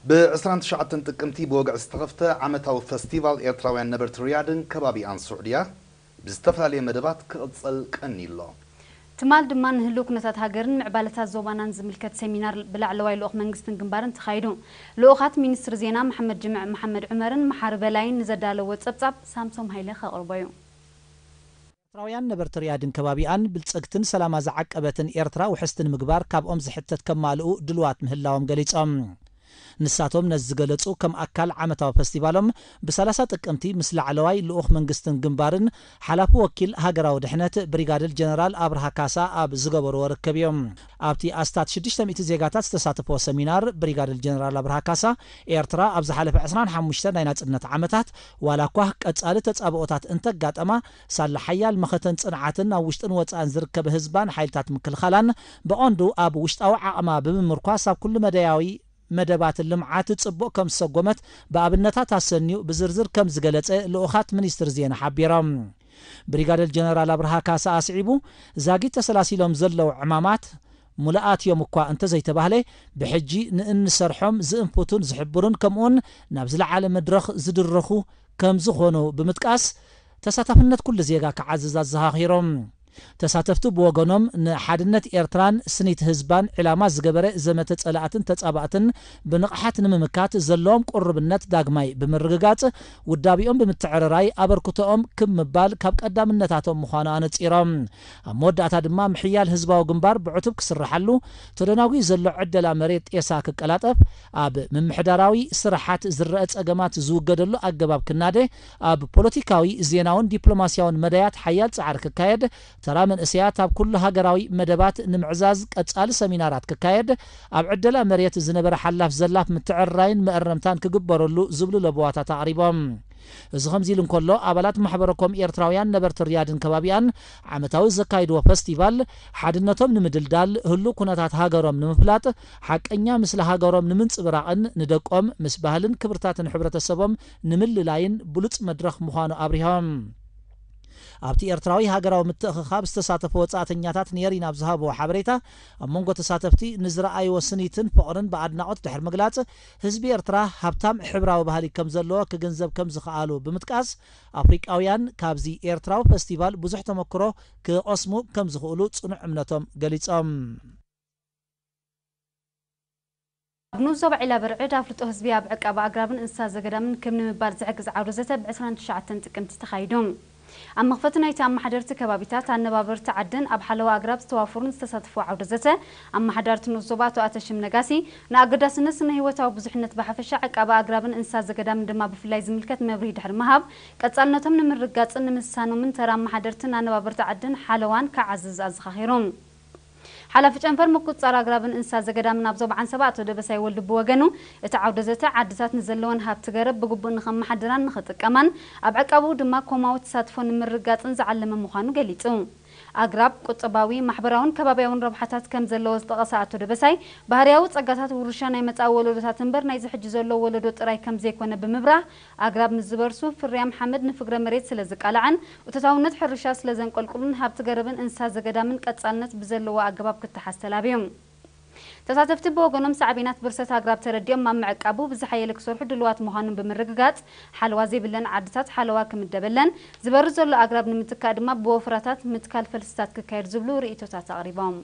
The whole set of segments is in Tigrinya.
ብ ዕስራን ትሽዓተን ጥቅምቲ ብወግዒ ዝተኸፍተ ዓመታዊ ፈስቲቫል ኤርትራውያን ነበርቲ ሪያድን ከባቢኣን ስዑድያ ብዝተፈላለየ መደባት ክቕጸል ቀንዩ ኣሎ። ትማል ድማ ንህልው ኩነታት ሃገርን ምዕባለታት ዞባናን ዝምልከት ሰሚናር ብላዕለዋይ ልኡኽ መንግስትን ግንባርን ተኻይዱ። ልኡኻት ሚኒስትሪ ዜና መሓመድ ጅምዕ መሓመድ ዑመርን መሓሪ በላይን ንዘዳለዎ ጸብጻብ ሳምሶም ሃይለ ከቕርቦ እዩ። ኤርትራውያን ነበርቲ ሪያድን ከባቢኣን ብልጽግትን ሰላማ ዝዓቀበትን ኤርትራ ውሕስቲ ንምግባር ካብኦም ዝሕተት ከማልኡ ድልዋት ምህላዎም ገሊጾም። ንሳቶም ነዚ ዝገለጹ ከም ኣካል ዓመታዊ ፈስቲቫሎም ብ30 ጥቅምቲ ምስ ላዕለዋይ ልኡኽ መንግስትን ግንባርን ሓላፊ ወኪል ሃገራዊ ድሕነት ብሪጋደር ጀነራል ኣብርሃ ካሳ ኣብ ዝገበርዎ ርክብ እዮም። ኣብቲ ኣስታት ሽዱሽተ ሚእቲ ዜጋታት ዝተሳተፍዎ ሰሚናር ብሪጋደር ጀነራል ኣብርሃ ካሳ ኤርትራ ኣብ ዝሓለፈ ዕስራን ሓሙሽተን ናይ ናጽነት ዓመታት ዋላ እኳ ቀጻሊ ተጻብኦታት እንተጋጠማ ሳላ ሓያል መኸተን ጽንዓትን ኣብ ውሽጥን ወጻእን ዝርከበ ህዝባን ሓይልታት ምክልኻላን ብቐንዱ ኣብ ውሽጣዊ ዓቕማ ብምምርኳስ ኣብ ኩሉ መደያዊ መደባት ልምዓት ጽቡቕ ከም ዝሰጎመት ብኣብነታት ኣሰንዩ ብዝርዝር ከም ዝገለጸ ልኡኻት ሚኒስትሪ ዜና ሓቢሮም። ብሪጋደር ጀነራል ኣብርሃ ካሳ ኣስዒቡ ዛጊት ተሰላሲሎም ዘለዉ ዕማማት ሙሉኣት እዮም እኳ እንተዘይተባህለ ብሕጂ ንእንሰርሖም ዝእንፍቱን ዝሕብሩን ከምኡውን ናብ ዝለዓለ መድረኽ ዝድርኹ ከም ዝኾኑ ብምጥቃስ ተሳታፍነት ኩሉ ዜጋ ክዓዝዝ ኣዘኻኺሮም። ተሳተፍቲ ብወገኖም ንሓድነት ኤርትራን ስኒት ህዝባን ዕላማ ዝገበረ ዘመተ ጸላእትን ተጻባእትን ብንቕሓት ንምምካት ዘለዎም ቁርብነት ዳግማይ ብምርግጋጽ ውዳቢኦም ብምትዕርራይ ኣበርክቶኦም ክብ ምባል ካብ ቀዳምነታቶም ምዃኑ ኣነጺሮም። ኣብ መወዳእታ ድማ ምሕያል ህዝባዊ ግንባር ብዕቱብ ክስርሓሉ ተደናጉዩ ዘሎ ዕደላ መሬት ጤሳ ክቀላጠፍ ኣብ ምምሕዳራዊ ስራሓት ዝረአ ጸገማት ዝውገደሉ ኣገባብ ክናደ ኣብ ፖለቲካዊ ዜናውን ዲፕሎማስያውን መዳያት ሓያል ጻዕሪ ክካየድ ተራ መንእሰያት ኣብ ኩሉ ሃገራዊ መደባት ንምዕዛዝ ቀጻሊ ሰሚናራት ክካየድ ኣብ ዕደላ መሬት ዝነበረ ሓላፍ ዘላፍ ምትዕርራይን መእረምታን ክግበረሉ ዝብሉ ለበዋታት ኣቕሪቦም። እዚ ከምዚ ኢሉ እንከሎ ኣባላት ማሕበረኮም ኤርትራውያን ነበርቲ ሪያድን ከባቢኣን ዓመታዊ ዘካይድዎ ፈስቲቫል ሓድነቶም ንምድልዳል ህሉ ኩነታት ሃገሮም ንምፍላጥ ሓቀኛ ምስሊ ሃገሮም ንምንጽብራቕን ንደቆም ምስ ባህልን ክብርታትን ሕብረተሰቦም ንምልላይን ብሉጽ መድረኽ ምዃኑ ኣብሪሆም። ኣብቲ ኤርትራዊ ሃገራዊ ምትእኽኻብ ዝተሳተፉ ወጻእተኛታት ኔሪን ኣብ ዝሃብዎ ሓበሬታ ኣብ መንጎ ተሳተፍቲ ንዝረኣይዎ ስኒትን ፍቕርን ብኣድናቖት ድሕሪ ምግላጽ ህዝቢ ኤርትራ ሃብታም ሕብራዊ ባህሊ ከም ዘለዎ ክግንዘብ ከም ዝኸኣሉ ብምጥቃስ ኣፍሪቃውያን ካብዚ ኤርትራዊ ፈስቲቫል ብዙሕ ተመክሮ ክቐስሙ ከም ዝኽእሉ ጽኑዕ እምነቶም ገሊጾም። ኣብ ንኡስ ዞባ ዒላ በርዕድ ኣፍልጦ ህዝቢ ኣብ ዕቃባ ኣግራብን እንስሳ ዘገዳምን ክብ ንምባል ዝሕግዝ ዓውደ ዘተ ብ ዕስራን ትሽዓተን ጥቅምቲ ተኻይዱ። ኣብ መኽፈቲ ናይቲ ኣመሓደርቲ ከባቢታት ኣነባበርቲ ዓድን ኣብ ሓለዋ ኣግራብ ዝተዋፈሩን ዝተሳተፍዎ ዓውደ ዘተ ኣመሓዳርቲ ንኡስ ዞባ ኣቶ ኣተሽም ነጋሲ ንኣገዳስነት ስነ ህይወታዊ ብዙሕነት ብሓፈሻ ዕቃባ ኣግራብን እንስሳ ዘገዳምን ድማ ብፍላይ ዝምልከት መብርሂ ድሕሪ ምሃብ ቀጻልነቶም ንምርግጋጽን ንምስሳኖምን ተራ ኣመሓደርትን ኣነባበርቲ ዓድን ሓለዋን ክዓዝዝ ኣዘኻኺሩ። ሓላፊ ጨንፈር ምቁጽጻር ኣግራብን እንስሳ ዘገዳምን ኣብ ዞባ ዓንሰባ ኣቶ ደበሳይ ወልዱ ብወገኑ እቲ ዓውደ ዘተ ዓድታት ንዘለወን ሃብቲ ገረብ ብግቡእ ንኸመሓድራን ንኽጥቀማን ኣብ ዕቃብኡ ድማ ኮማዊ ተሳትፎ ንምርግጋጽን ዝዓለመ ምዃኑ ገሊጹ። ኣግራብ ቁጠባዊ፣ ማሕበራውን ከባብያውን ረብሓታት ከም ዘለዎ ዝጠቐሰ ኣቶ ደበሳይ ባህርያዊ ጸጋታት ውርሻ ናይ መጻኢ ወለዶታት እምበር ናይዚ ሕጂ ዘሎ ወለዶ ጥራይ ከም ዘይኮነ ብምብራህ ኣግራብ ምስ ዝበርሱ ፍርያም ሓመድ ንፍግረ መሬት ስለ ዝቃላዕን እቶታውነት ሕርሻ ስለ ዘንቆልቁሉን ሃብቲ ገረብን እንስሳ ዘገዳምን ቀጻልነት ብዘለዎ ኣገባብ ክተሓዝ ተላብዩ። ተሳተፍቲ ብወገኖም ሳዕቤናት ብርሰት ኣግራብ ተረዲኦም ኣብ ምዕቃቡ ብዝሓየለ ክሰርሑ ድልዋት ምዃኑን ብምርግጋጽ ሓለዋ ዘይብለን ዓድታት ሓለዋ ክምደበለን ዝበርስ ዘሎ ኣግራብ ንምትካእ ድማ ብወፍራታት ምትካል ፈልስታት ክካየድ ዝብሉ ርእይቶታት ኣቕሪቦም።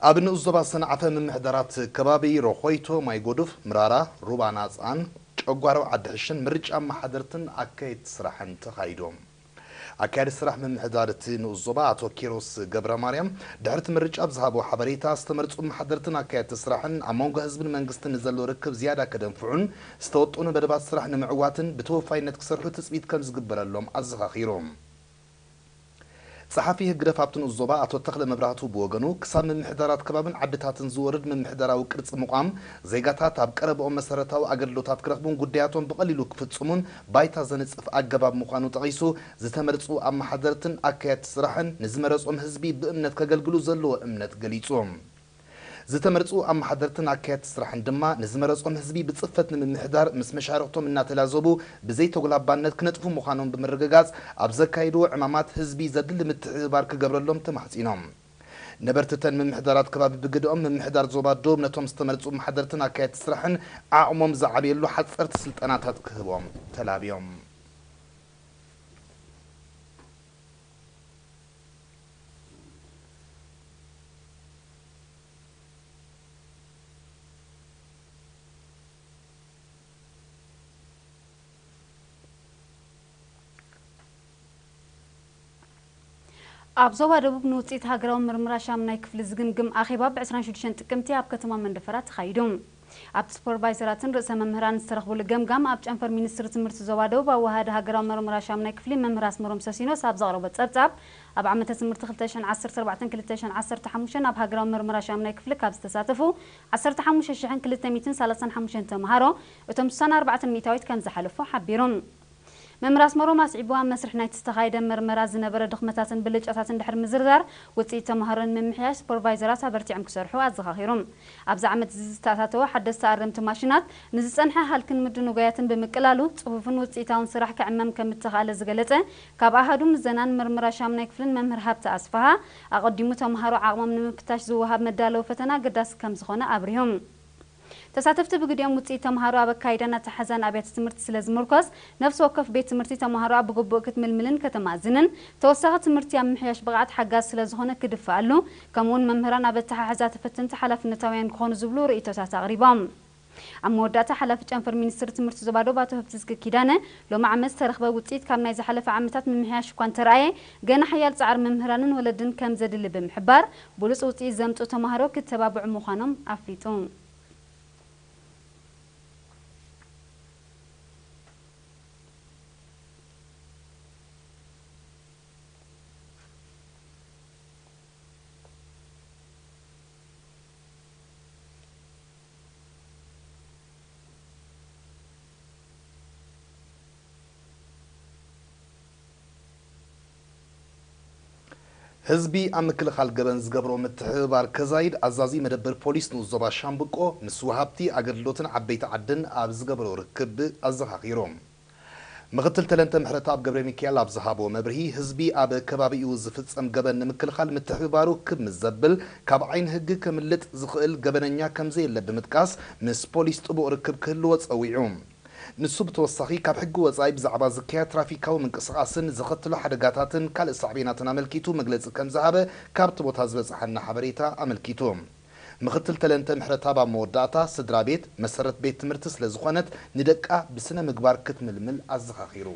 ኣብ ንኡስ ዞባ ሰንዓፈ ምምሕዳራት ከባቢ ሮኾይቶ፣ ማይ ጎዱፍ፣ ምራራ፣ ሩባ ናጽኣን፣ ጨጓሮ ዓዲ ሕሽን ምርጫ ኣመሓደርትን ኣካየድቲ ስራሕን ተኻይዶም። ኣካያዲ ስራሕ ምምሕዳር እቲ ንኡስ ዞባ ኣቶ ኪሮስ ገብረ ማርያም ድሕሪ እቲ ምርጫ ብዝሃቦ ሓበሬታ ዝተመርጹ ኣመሓደርትን ኣካየድቲ ስራሕን ኣብ መንጎ ህዝብን መንግስትን ንዘሎ ርክብ ዝያዳ ከደንፍዑን ዝተወጠኑ መደባት ስራሕ ንምዕዋትን ብተወፋይነት ክሰርሑ ትጽቢት ከም ዝግበረሎም ኣዘኻኺሩ። ጸሓፊ ህግደፍ ኣብቲ ንኡስ ዞባ ኣቶ ተኽለ መብራህቱ ብወገኑ ክሳብ ምምሕዳራት ከባብን ዓድታትን ዝወርድ ምምሕዳራዊ ቅርጺ ምቋም ዜጋታት ኣብ ቀረብኦም መሰረታዊ ኣገልግሎታት ክረኽቡን ጉዳያቶም ብቐሊሉ ክፍጽሙን ባይታ ዘንጽፍ ኣገባብ ምዃኑ ጠቒሱ ዝተመርጹ ኣመሓደርትን ኣካየድቲ ስራሕን ንዝመረጾም ህዝቢ ብእምነት ከገልግሉ ዘለዎ እምነት ገሊጹ። ዝተመርጹ ኣመሓደርትን ኣካየድቲ ስራሕን ድማ ንዝመረጾም ህዝቢ ብጽፈት ንምምሕዳር ምስ መሻርኽቶም እናተላዘቡ ብዘይተጉላባነት ክነጥፉ ምዃኖም ብምርግጋጽ ኣብ ዘካይድዎ ዕማማት ህዝቢ ዘድሊ ምትሕብባር ክገብረሎም ተማሕጺኖም። ነበርቲ እተን ምምሕዳራት ከባቢ ብግደኦም ምምሕዳር ዞባ ዶብ ነቶም ዝተመርጹ ኣመሓደርትን ኣካየድቲ ስራሕን ዓቕሞም ዝዓብየሉ ሓጸርቲ ስልጠናታት ክህቦም ተላብዮም። ኣብ ዞባ ደቡብ ንውፅኢት ሃገራዊ ምርምራ ሻምናይ ክፍሊ ዝግምግም ኣኼባ ብ ዕስራን ሽዱሽተን ጥቅምቲ ኣብ ከተማ መንደፈራ ተኻይዱ። ኣብቲ ሱፐርቫይዘራትን ርእሰ መምህራን ዝተረኽቡሉ ገምጋም ኣብ ጨንፈር ሚኒስትሪ ትምህርቲ ዞባ ደቡብ ኣወሃዲ ሃገራዊ ምርምራ ሻምናይ ክፍሊ መምህር ኣስመሮም ሰሲኖስ ኣብ ዘቕረቦ ጸብጻብ ኣብ ዓመተ ትምህርቲ ክልተ ሽሕን ዓሰርተ ኣርባዕተን ክልተ ሽሕን ዓሰርተ ሓሙሽተን ኣብ ሃገራዊ ምርምራ ሻምናይ ክፍሊ ካብ ዝተሳተፉ ዓሰርተ ሓሙሽተ ሽሕን ክልተ ሚእትን ሰላሳን ሓሙሽተን ተምሃሮ እቶም ስሳን ኣርባዕተን ሚእታዊት ከም ዝሓለፉ ሓቢሩ። መምህር ኣስመሮም ኣስዒቡ ኣብ መስርሕ ናይቲ ዝተኻየደ መርመራ ዝነበረ ድኽመታትን ብልጫታትን ድሕሪ ምዝርዛር ውፅኢት ተምሃሮ ንምምሕያሽ ሱፐርቫይዘራት ኣበርቲዖም ክሰርሑ ኣዘኻኺሩ። ኣብዚ ዓመት እዚ ዝተኣታተወ ሓደስቲ ኣረምቲ ማሽናት ንዝፀንሐ ሃልክን ምድንጓያትን ብምቅላሉ ፅፉፍን ውፅኢታውን ስራሕ ክዕመም ከም እተኻእለ ዝገለፀ ካብ ኣሃዱ ምዘናን ምርምራ ሻምናይ ክፍልን መምህር ሃብተ ኣስፍሃ ኣቐዲሙ ተምሃሮ ዓቕሞም ንምፍታሽ ዝወሃብ መዳለዊ ፈተና ኣገዳሲ ከም ዝኾነ ኣብሪሆም። ተሳተፍቲ ብግዲኦም ውፅኢት ተምሃሮ ኣብ ኣካይዳን ኣተሓሕዛን ኣብያተ ትምህርቲ ስለ ዝምርኮስ ነፍሲ ወከፍ ቤት ትምህርቲ ተምሃሮኣ ብግቡእ ክትምልምልን ከተማእዝንን ተወሳኺ ትምህርቲ ኣብ ምሕያሽ ብቕዓት ሓጋዚ ስለ ዝኾነ ክድፈኣሉ ከምኡውን መምህራን ኣብ ኣተሓሕዛ ተፈተንቲ ሓላፍነታውያን ክኾኑ ዝብሉ ርእይቶታት ኣቕሪቦም። ኣብ መወዳእታ ሓላፊ ጨንፈር ሚኒስትሪ ትምህርቲ ዞባ ዶብ ኣቶ ህብትዝጊ ኪዳነ ሎሚ ዓመት ዝተረኽበ ውፅኢት ካብ ናይ ዝሓለፈ ዓመታት ምምሕያሽ እኳ እንተረኣየ ገና ሓያል ፃዕሪ መምህራንን ወለድን ከም ዘድሊ ብምሕባር ብሉፅ ውፅኢት ዘምፅኡ ተምሃሮ ክተባብዑ ምዃኖም ኣፍሊጡ። ህዝቢ ኣብ ምክልኻል ገበን ዝገብሮ ምትሕብባር ከዛይድ ኣዛዚ መደበር ፖሊስ ንኡስ ዞባ ሻምብቆ ምስ ወሃብቲ ኣገልግሎትን ዓበይቲ ዓድን ኣብ ዝገበሮ ርክብ ኣዘኻኺሩ። ምኽትል ተለንተ ምሕረተኣብ ገብረ ሚካኤል ኣብ ዝሃቦ መብርሂ፣ ህዝቢ ኣብ ከባቢኡ ዝፍጸም ገበን ንምክልኻል ምትሕብባሩ ክብ ምስ ዘብል፣ ካብ ዓይኒ ህጊ ከምልጥ ዝኽእል ገበነኛ ከምዘየለ ብምጥቃስ፣ ምስ ፖሊስ ጥቡቕ ርክብ ክህልዎ ጸዊዑ። ንሱ ብተወሳኺ ካብ ሕጊ ወጻኢ ብዛዕባ ዝካየድ ትራፊካዊ ምንቅስቓስን ዘኸትሎ ሓደጋታትን ካልእ ሳዕቤናትን ኣመልኪቱ መግለጺ ከም ዝሃበ ካብቲ ቦታ ዝበጽሓና ሓበሬታ ኣመልኪቱ። ምኽትል ተለንተ ምሕረተኣብ ኣብ መወዳእታ፣ ስድራ ቤት መሰረት ቤት ትምህርቲ ስለ ዝኾነት ንደቃ ብስነ ምግባር ክትምልምል ኣዘኻኺሩ።